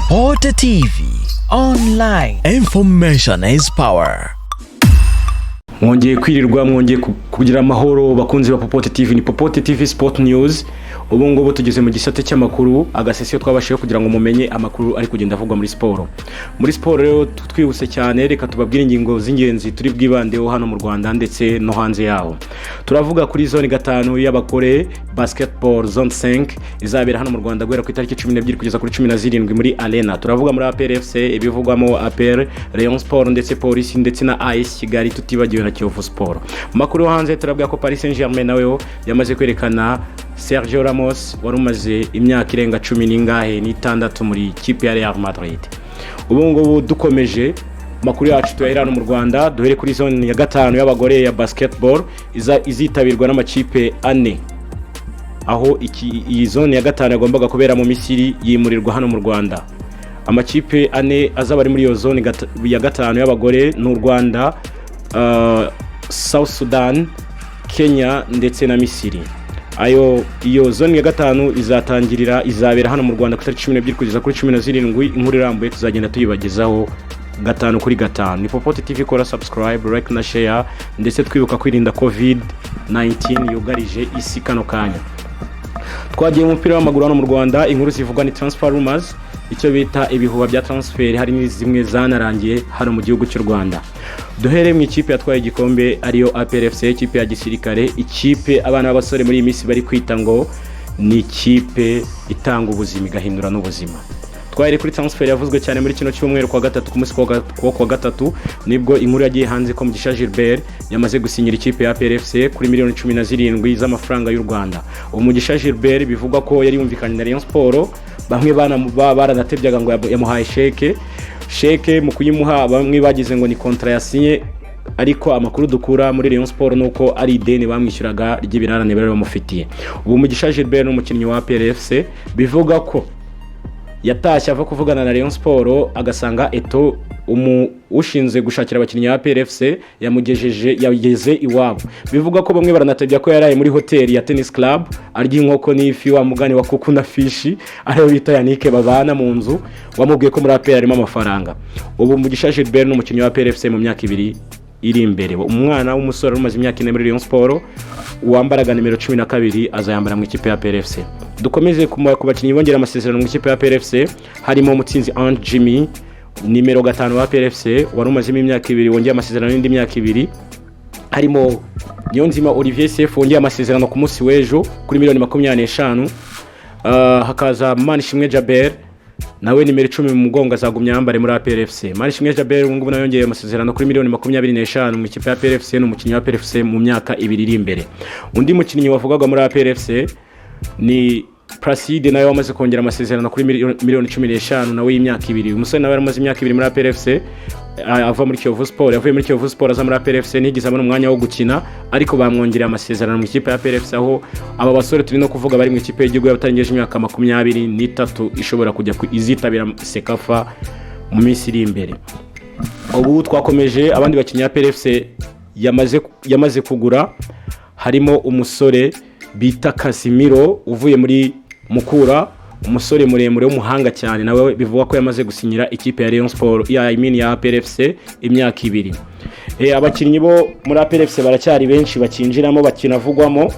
Popote TV online. Information is power. Mwongeye kwirirwa, mwongeye kugira amahoro, bakunzi ba Popote TV. Ni Popote TV Sport News. Ubu ngubu tugeze mu gisate cy'amakuru, agasesiyo twabashijeho kugira ngo mumenye amakuru ari kugenda avugwa muri siporo. Muri siporo rero, twihuse cyane, reka tubabwire ingingo z'ingenzi turi bwibandeho hano mu Rwanda ndetse no hanze yaho. Turavuga kuri zone 5 y'abagore, basketball zone 5, izabera hano mu Rwanda guhera ku itariki 12 kugeza kuri 17 muri Arena. Turavuga muri APR FC, ibivugwamo APR, Rayon Sport ndetse Polisi ndetse na AS Kigali, tutibagiwe na Kiyovu Sport. Mu makuru yo hanze, turabwira ko Paris Saint-Germain nawe yamaze kwerekana Sergio Ramos wari umaze imyaka irenga cumi n'ingahe n'itandatu muri kipe ya Real Madrid. Ubu ngubu dukomeje amakuru yacu, tuyahera hano mu Rwanda, duhere kuri zone ya 5 y'abagore ya basketball izitabirwa n'amakipe ane, aho iyi zone ya 5 yagombaga kubera mu Misiri yimurirwa hano mu Rwanda. Amakipe ane azaba ari muri iyo zone ya 5 y'abagore ni u Rwanda, South Sudan, Kenya ndetse na Misiri. Ayo iyo zone ya 5 izatangirira, izabera hano mu Rwanda ku itariki 12 kugeza kuri 17. Inkuru irambuye tuzagenda tuyibagezaho gatanu kuri gatanu. Ni Popote TV. Kora subscribe, like na share, ndetse twibuka kwirinda COVID 19 yugarije isi kano kanya. Twagiye mu mupira w'amaguru hano mu Rwanda. Inkuru zivugwa ni transfer rumors, icyo bita ibihuha bya transfer. Hari zimwe zanarangiye hano mu gihugu cy'u Rwanda. Duhere mu ikipe yatwaye igikombe, ariyo APR FC, ikipe ya gisirikare, ikipe abana b'abasore muri iyi minsi bari kwita ngo ni ikipe itanga ubuzima igahindura n'ubuzima. Twahere kuri transfer yavuzwe cyane muri kino cyumweru. Kuwa gatatu, ku munsi wo kuwa gatatu, nibwo inkuru yagiye hanze ko Mugisha Gilbert yamaze gusinyira ikipe ya APR FC kuri miliyoni 17 z'amafaranga y'u Rwanda. Uwo Mugisha Gilbert bivugwa ko yari yumvikanye na Rayon Sport, bamwe baranatebyaga ngo yamuhaye chèque. Chèque mu kuyimuha, bamwe bagize ngo ni contrat yasinye, ariko amakuru dukura muri Rayon Sport ni uko ari ideni bamwishyuraga ry'ibirarane bari bamufitiye. Ubu Mugisha Gilbert ni umukinnyi wa APR FC. Bivuga ko yatashye ava kuvugana na Rayon Sport, agasanga Eto ushinzwe gushakira abakinnyi ba APR FC yamugejeje, yageze iwabo. Bivuga ko bamwe baranatebya ko yaraye muri hoteli ya Tennis Club, arya inkoko n'ifi, wa mugani wa kuku na fishi, ariyo bita Yannick babana mu nzu, wamubwiye ko muri APR harimo amafaranga. Ubu Mugisha Gilbert ni umukinnyi wa APR FC mu myaka 2 iri imbere. Umwana w'umusore umaze imyaka 4 muri Rayon Sport, wambaraga nimero 12, azayambara mu ikipe ya APR FC. Dukomeze ku bakinnyi bongera amasezerano mu ikipe ya APR FC. Harimo Mutsinzi Ange Jimmy, nimero 5 wa APR FC, wari umazemo imyaka 2, wongeye amasezerano y'indi myaka 2. Harimo Niyonzima Olivier Sefu, wongeye amasezerano ku munsi w'ejo kuri miliyoni 25. Hakaza Manishimwe Djabel, nawe nimero 10 mu mugongo azagumya yambare muri APR FC. Manishimwe Djabel ubu ngubu nawe yongeye amasezerano kuri miliyoni 25 mu ikipe ya APR FC, ni umukinnyi wa APR FC mu myaka 2 iri imbere. Undi mukinnyi wavugaga muri APR FC ni Placide, nawe wamaze kongera amasezerano kuri miliyoni 15 nawe y'imyaka 2. Uyu musore nawe yaramaze imyaka 2 muri APR FC, ava muri Kiyovu Sport. Yavuye muri Kiyovu Sport aza muri APR FC, ntiyigeze abona umwanya wo gukina, ariko bamwongereye amasezerano mu ikipe ya APR FC, aho aba basore turi no kuvuga bari mu ikipe y'igihugu y'abatarengeje imyaka 23 ishobora kujya izitabira CECAFA mu minsi iri imbere. Ubu twakomeje, abandi bakinnyi ya APR FC yamaze kugura, harimo umusore bita Casimiro uvuye muri Mukura, umusore muremure w'umuhanga cyane, nawe bivugwa ko yamaze gusinyira ikipe ya Rayon Sport, ya I mean ya APR FC, imyaka 2. Abakinnyi bo muri APR FC baracyari benshi bakinjiramo, bakinavugwamo.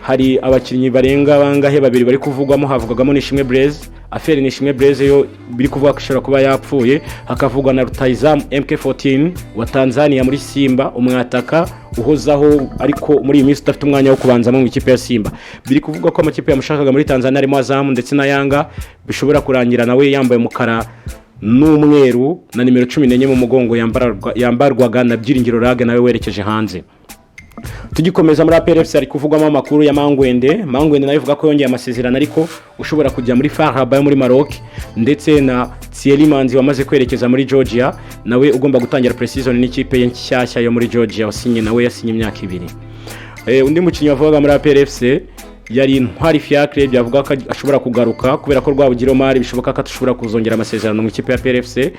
Hari abakinnyi barenga bangahe, babiri bari kuvugwamo. Havugwagamo Nishimwe Blaise. Affaire Nishimwe Blaise yo biri kuvuga ko ishobora kuba yapfuye. Hakavugwa na rutahizamu MK14 wa Tanzania muri Simba, umwataka uhozaho, ariko muri iyi minsi udafite umwanya wo kubanzamo mu ikipe ya Simba. Biri kuvuga ko amakipe yamushakaga muri Tanzania harimo Azam ndetse na Yanga. Bishobora kurangira nawe yambaye umukara n'umweru na nimero 14 mu mugongo yambarwaga na Byiringiro Lague, nawe werekeje hanze. Tugikomeza muri APR FC, hari kuvugwamo amakuru ya Mangwende. Mangwende nawe ivuga ko yongeye amasezerano, ariko ushobora kujya muri FAR Rabat yo muri Maroc, ndetse na Thierry Manzi wamaze kwerekeza muri Georgia, nawe ugomba gutangira pre-season n'ikipe ye nshyashya yo muri Georgia, wasinye, nawe yasinye imyaka 2. Undi mukinnyi wavugaga muri APR FC Yari Ntwari Fiacre, byavuga ko ashobora kugaruka kubera ko Rwabugiri Omar bishoboka ko ashobora kuzongera amasezerano mu ikipe ya APR FC.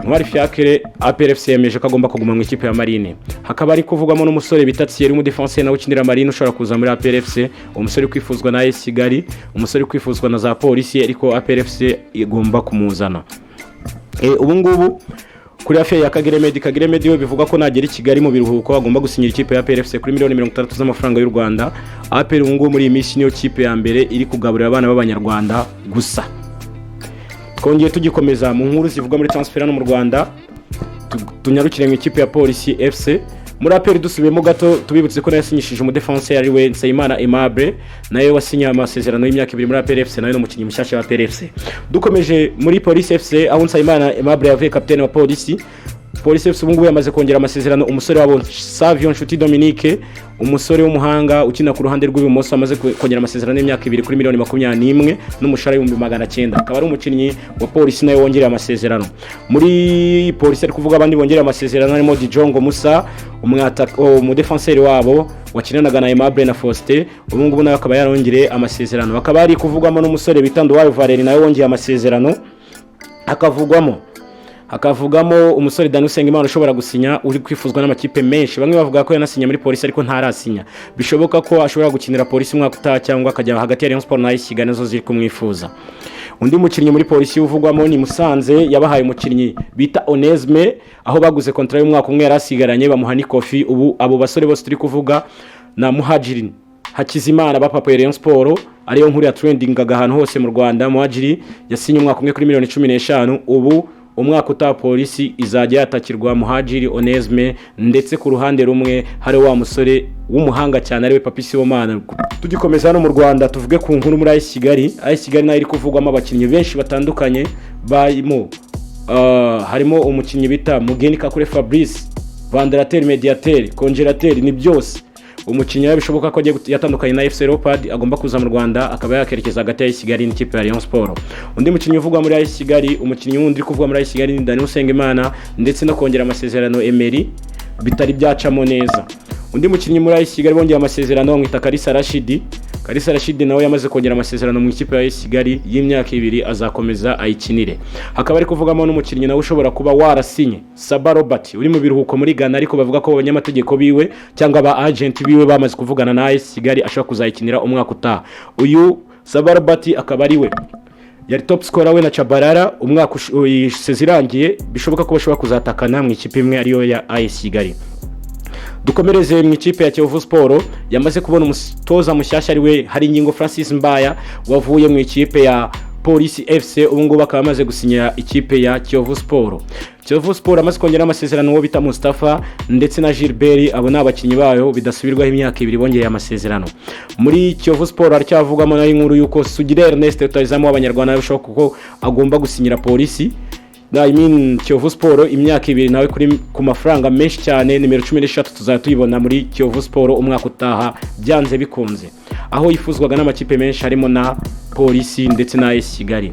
Ntwari Fiacre, APR FC yemeje ko agomba kuguma mu ikipe ya Marine. Hakaba ari kuvugwamo n'umusore bita Thierry, umudefenseur nawe ukinira Marine, ushobora kuza muri APR FC. Umusore kwifuzwa na AS Kigali, umusore kwifuzwa na za Polisi, ariko APR FC igomba kumuzana. Ubu ngubu kuri affaire ya Kagere Meddie, Kagere Meddie we bivuga ko nagera i Kigali mu biruhuko agomba gusinyira ikipe ya APR FC kuri miliyoni 60 z'amafaranga y'u Rwanda. APR ubu ngubu muri iyi minsi niyo kipe ya mbere iri kugaburira abana b'Abanyarwanda gusa. Twongeye tugikomeza mu nkuru zivugwa muri transfer hano mu Rwanda, tunyarukire mu ikipe ya Polisi FC. Muri APR dusubiyemo gato, tubibutse ko nayo yasinyishije umudefenseur ari we Nseyimana Aimable, nawe wasinye amasezerano y'imyaka 2 muri APR FC, nawe ni umukinnyi mushyashya wa APR FC. Dukomeje muri Polisi FC, aho Nseyimana Aimable yavuye kapitene wa Polisi. Polisi FC ubu ngubu yamaze kongera amasezerano umusore wabo Savio Nshuti Dominique, umusore w'umuhanga ukina ku ruhande rw'ibumoso, amaze kongera amasezerano y'imyaka 2 kuri miliyoni 21 n'umushahara w'900,000, akaba ari umukinnyi wa Polisi nawe wongereye amasezerano. Muri Polisi ari kuvuga abandi bongereye amasezerano harimo Dijongo Musa, umudefenseri wabo wakinanaga na Aimable na Faustin, ubu ngubu nawe akaba yarongereye amasezerano. Bakaba ari kuvugwamo n'umusore bita Nduwayo Valeri, nawe wongeye amasezerano. Hakavugamo umusore Dani Usengimana ushobora gusinya, uri kwifuzwa n'amakipe menshi. Bamwe bavuga ko yanasinye muri Polisi ariko ntarasinya. Bishoboka ko ashobora gukinira Polisi umwaka utaha cyangwa akajya hagati ya Rayon Sport na AS Kigali, nazo ziri kumwifuza. Undi mukinnyi muri Polisi uvugwamo ni Musanze yabahaye umukinnyi bita Onesme, aho baguze contrat y'umwaka umwe yari asigaranye, bamuha n'ikofi. Ubu abo basore bose turi kuvuga na Muhajiri Hakizimana bapapuye Rayon Sport, ariyo nkuru ya trendingaga ahantu hose mu Rwanda. Muhajiri yasinye umwaka umwe kuri miliyoni 15. Ubu umwaka utaha Polisi izajya yatakirwa Muhajiri, Onesme, ndetse ku ruhande rumwe hari wa musore w'umuhanga cyane ariwe Papi Sibomana. Tugikomeza hano mu Rwanda, tuvuge ku nkuru muri AS Kigali. AS Kigali nayo iri kuvugwamo abakinnyi benshi batandukanye, barimo harimo umukinnyi bita Mugeni Kakure Fabrice, Vandarateri, Mediateur, Congélateur, ni byose. Umukinnyi we bishoboka ko agiye yatandukanye na FC Leopard, agomba kuza mu Rwanda akaba yakerekeza hagati ya Kigali n'ikipe ya Rayon Sport. Undi mukinnyi uvugwa muri AS Kigali, umukinnyi wundi uri kuvugwa muri AS Kigali ni Daniel Usengimana, ndetse no kongera amasezerano Emery bitari byacamo neza. Undi mukinnyi muri AS Kigali bongeye amasezerano bamwita Kalisa Rashidi. Kalisa Rashidi nawe yamaze kongera amasezerano mu ikipe ya AS Kigali y'imyaka 2, azakomeza ayikinire. Hakaba ari kuvugamo n'umukinnyi nawe ushobora kuba warasinye, Saba Robert, uri mu biruhuko muri Ghana, ariko bavuga ko abanyamategeko biwe cyangwa aba agent biwe bamaze kuvugana na AS Kigali, ashobora kuzayikinira umwaka utaha. Uyu Saba Robert akaba ari we yari top scorer we na Chabarara umwaka ushize irangiye, bishoboka ko bashobora kuzatakana mu ikipe imwe ariyo ya AS Kigali. Dukomereze mu ikipe ya Kiyovu Sport yamaze kubona umutoza mushyashya ari we Haringingo Francis Mbaya, wavuye mu ikipe ya Polisi FC, ubu ngubu akaba amaze gusinyira ikipe ya Kiyovu Sport. Kiyovu Sport amaze kongera amasezerano uwo bita Mustafa ndetse na Gilbert, abo ni abakinnyi bayo bidasubirwaho, imyaka 2 bongeye amasezerano. Muri Kiyovu Sport haracyavugwamo nayo inkuru yuko Sugira Ernest, rutahizamu w'Abanyarwanda, bishoboka kuko agomba gusinyira Polisi, I mean Kiyovu Sport, imyaka 2 nawe kuri ku mafaranga menshi cyane. Nimero 13 tuzajya tuyibona muri Kiyovu Sport umwaka utaha byanze bikunze, aho yifuzwaga n'amakipe menshi harimo na Polisi ndetse na AS Kigali.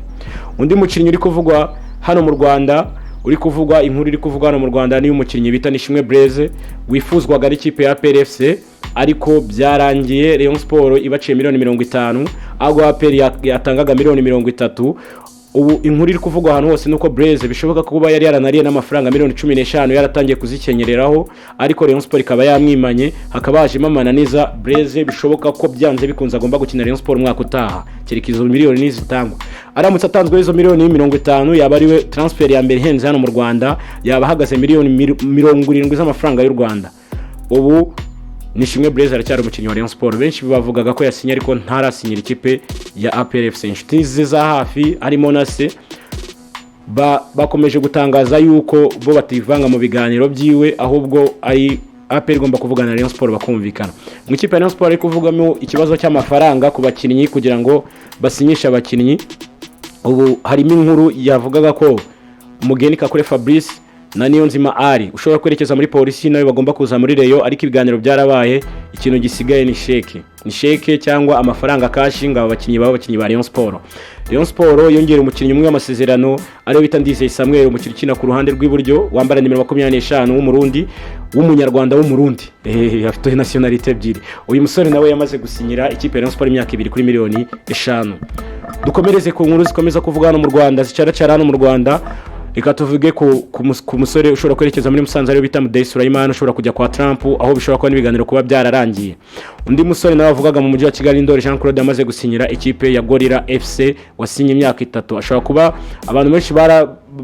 Undi mukinnyi uri kuvugwa hano mu Rwanda, uri kuvugwa, inkuru iri kuvugwa hano mu Rwanda ni umukinnyi bita Nishimwe Blaise, wifuzwaga n'ikipe ya APR FC, ariko byarangiye Rayon Sport ibaciye miliyoni 50, aho APR yatangaga miliyoni 30. Ubu inkuru iri kuvugwa ahantu hose nuko Blaise bishoboka kuba yari yaranariye n'amafaranga miliyoni 15 yaratangiye kuzikenyereraho, ariko Rayon Sport ikaba yamwimanye, hakaba hajemo amananiza. Blaise bishoboka ko byanze bikunze agomba gukina Rayon Sport umwaka utaha, kereka izo miliyoni nizitangwa. Aramutse atanzwe izo miliyoni 50, yaba ariwe transfer ya mbere ihenze hano mu Rwanda, yaba ahagaze miliyoni 70 z'amafaranga y'u Rwanda. Ubu Nishimwe Blaise aracyari umukinnyi wa Rayon Sport. Benshi bavugaga ko yasinye ariko ntarasinyira ikipe ya APR FC. Inshuti ze za hafi harimo na se bakomeje gutangaza yuko bo bativanga mu biganiro byiwe, ahubwo ari APR igomba kuvugana na Rayon Sport bakumvikana. Mu ikipe ya Rayon Sport ari kuvugamo ikibazo cy'amafaranga ku bakinnyi kugira ngo basinyishe abakinnyi. Ubu harimo inkuru yavugaga ko Mugeni Kakure Fabrice na Niyonzima Ali ushobora kwerekeza muri Polisi nawe bagomba kuza muri Rayon, ariko ibiganiro byarabaye, ikintu gisigaye ni sheke, ni sheke cyangwa amafaranga cash ngo aba bakinnyi baba abakinnyi ba Rayon Sport. Rayon Sport yongera umukinnyi umwe w'amasezerano ariwe bita Ndizeye Samuel, umukinnyi ukina ku ruhande rw'iburyo wambara nimero 25 w'Umurundi. w'Umunyarwanda w'Umurundi, afite nationalité ebyiri. Uyu musore nawe yamaze gusinyira ikipe ya Rayon Sport imyaka 2 kuri miliyoni 5. Dukomereze ku nkuru zikomeza kuvuga hano mu Rwanda, zicaracara hano mu Rwanda. Reka tuvuge ku musore ushobora kwerekeza muri Musanze, ariwe bita Mudeyi Sulaiman, ushobora kujya kwa Trump, aho bishobora kuba n'ibiganiro kuba byararangiye. Undi musore nawe wavugaga mu mujyi wa Kigali, Ndori Jean Claude, amaze gusinyira ikipe ya Gorilla FC, wasinye imyaka 3. Ashobora kuba abantu benshi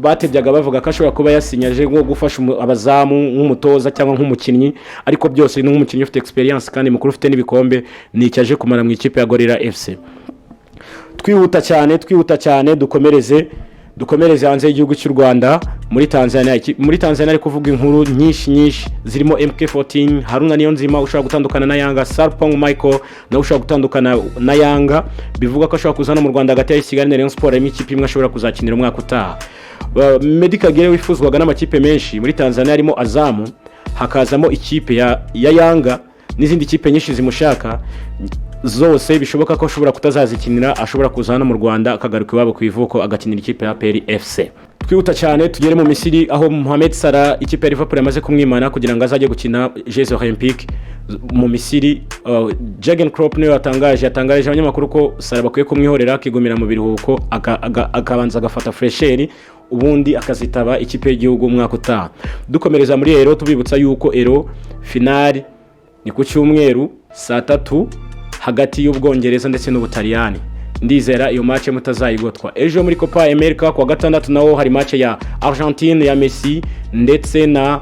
batebyaga bavuga ko ashobora kuba yasinye aje nko gufasha abazamu nk'umutoza cyangwa nk'umukinnyi, ariko byose ni nk'umukinnyi ufite experience kandi mukuru, ufite n'ibikombe. Ni icyo aje kumara mu ikipe ya Gorilla FC. Twihuta cyane, twihuta cyane, dukomereze hanze y'igihugu cy'u Rwanda, muri Tanzania. Muri Tanzania ari kuvuga inkuru nyinshi nyinshi zirimo MK14, Haruna Niyonzima ushobora gutandukana na Yanga, Sarpong Michael nawe ushobora gutandukana na Yanga, bivuga ko ashobora kuza no mu Rwanda. Hagati ya Kigali na Rayon Sport harimo ikipe imwe ashobora kuzakinira umwaka utaha. Meddie Kagere wifuzwaga n'amakipe menshi muri Tanzania, harimo Azamu, hakazamo ikipe ya Yanga n'izindi kipe nyinshi zimushaka zose, bishoboka ko ashobora kutazazikinira, ashobora kuza hano mu Rwanda, akagaruka iwabo ku ivuko, agakinira ikipe ya APR FC. Twihuta cyane tugere mu Misiri, aho Mohamed Salah ikipe ya Liverpool yamaze kumwimana kugira ngo azajye gukina Jeux Olympiques mu Misiri. Jurgen Klopp niwe yatangarije abanyamakuru ko Salah bakwiye kumwihorera, akigumira mu biruhuko, akabanza agafata fraîcheur, ubundi akazitaba ikipe y'igihugu umwaka utaha. Dukomereza muri Euro, tubibutsa yuko Euro finale ni ku cyumweru saa 3 hagati y'Ubwongereza ndetse n'Ubutaliyani. Ndizera iyo match mutazayigotwa. Ejo muri Copa America kuwa gatandatu naho hari match ya Argentine ya Messi ndetse na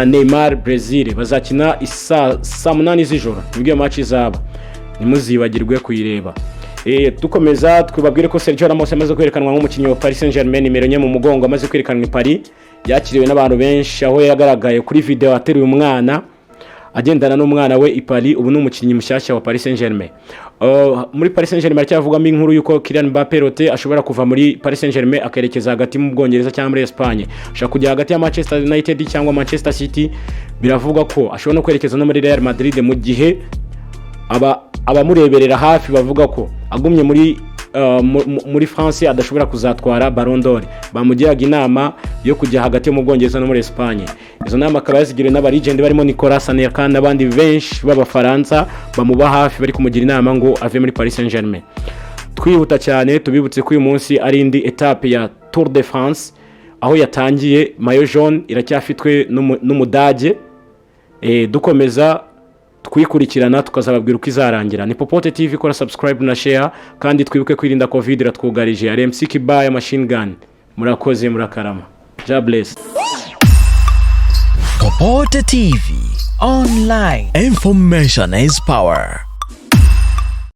Neymar. Brazil bazakina saa 8 z'ijoro, nibwo iyo match izaba, ntimuzibagirwe kuyireba. Dukomeza twibabwire ko Sergio Ramos amaze kwerekanwa nk'umukinnyi wa Paris Saint-Germain, nimero 4 mu mugongo. Amaze kwerekanwa i Paris, yakiriwe n'abantu benshi, aho yagaragaye kuri video ateruye umwana, agendana n'umwana we i Paris. Ubu ni umukinnyi mushyashya wa Paris Saint-Germain. Muri Paris Saint-Germain haracyavugwamo inkuru y'uko Kylian Mbappé Lottin ashobora kuva muri Paris Saint-Germain akerekeza hagati mu Bwongereza cyangwa muri Espagne. Ashobora kujya hagati ya Manchester United cyangwa Manchester City. Biravugwa ko ashobora no kwerekeza no muri Real Madrid, mu gihe abamureberera hafi bavuga ko agumye muri France adashobora kuzatwara Ballon d'Or. Bamugiraga inama yo kujya hagati yo mu Bwongereza no muri Espagne. Izo nama akaba yazigiriwe n'aba legend barimo Nicolas Anelka n'abandi benshi b'Abafaransa bamuba hafi, bari kumugira inama ngo ave muri Paris Saint-Germain. Twihuta cyane, tubibutse ko uyu munsi ari indi étape ya Tour de France, aho yatangiye. Maillot jaune iracyafitwe n'Umudage. Dukomeza twikurikirana, tukazababwira uko izarangira. Ni Popote TV, ikora subscribe na share, kandi twibuke kwirinda COVID, iratwugarije. RMC Kibaya Machine Gun, murakoze, murakarama. God bless. Popote TV Online. Information is power.